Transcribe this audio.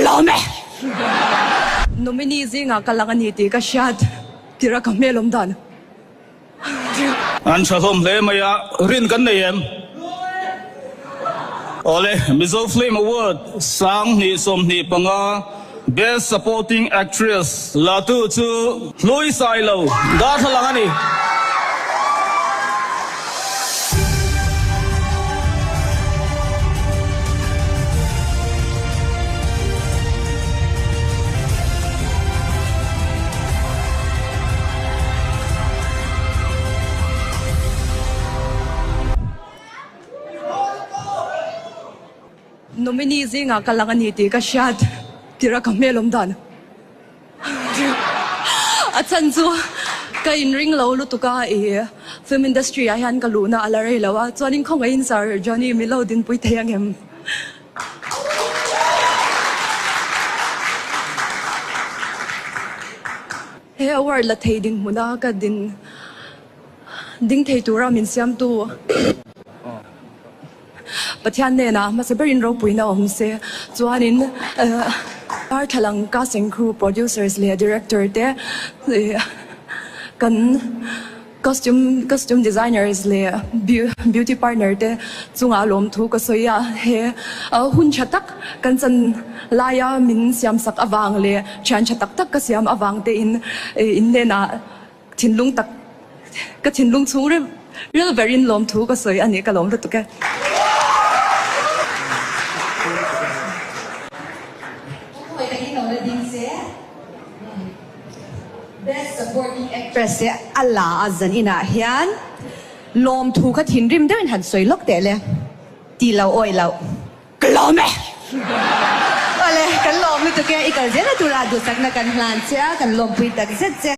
lawm e! Nominee zingah ka lang a ni tih ka hriat tirh a ka hmel awm dan. An tha hlawm hle mai a, rin kan nei em? Awle, Mizo Film Award 2025 Best Supporting Actress la tu chu Hlui Sailo darthlalang a ni. Nominee zingah ka lang a ni tih ka hriat tirh a ka hmel awm dan. A chhan chu ka inring lo lutuk a, i film industry ah hian ka luhna a la rei lo a, chuanin khawngaihin Sir Johnny min lo dinpui thei ang em? He award la thei dinhmuna ka din ding thei tura min siamtu Pathian hnenah hmasa berin ropuina awm se. Chuanin Darthlalang casting crew, producers leh director te kan Costume costume designers leh beauty partner te chungah lawmthu ka sawi a, he hun tha tak kan chan laia min siam sak avang leh thian tha tak tak ka siam avang te in in hnenah thinlung tak ka thinlung chhung ril ril berin lawmthu ka sawi a ni ka lawm lutuk e. Best Supporting Actress te a la a zan inah hian lawmthu kha thinrim deuhin han sawi lawk teh le ti lo awih loh. Ka lawm e! Awle, kan lawm lutuk e, i kal zel a tura duhsakna kan hlan che a, kan lawmpui tak zet che.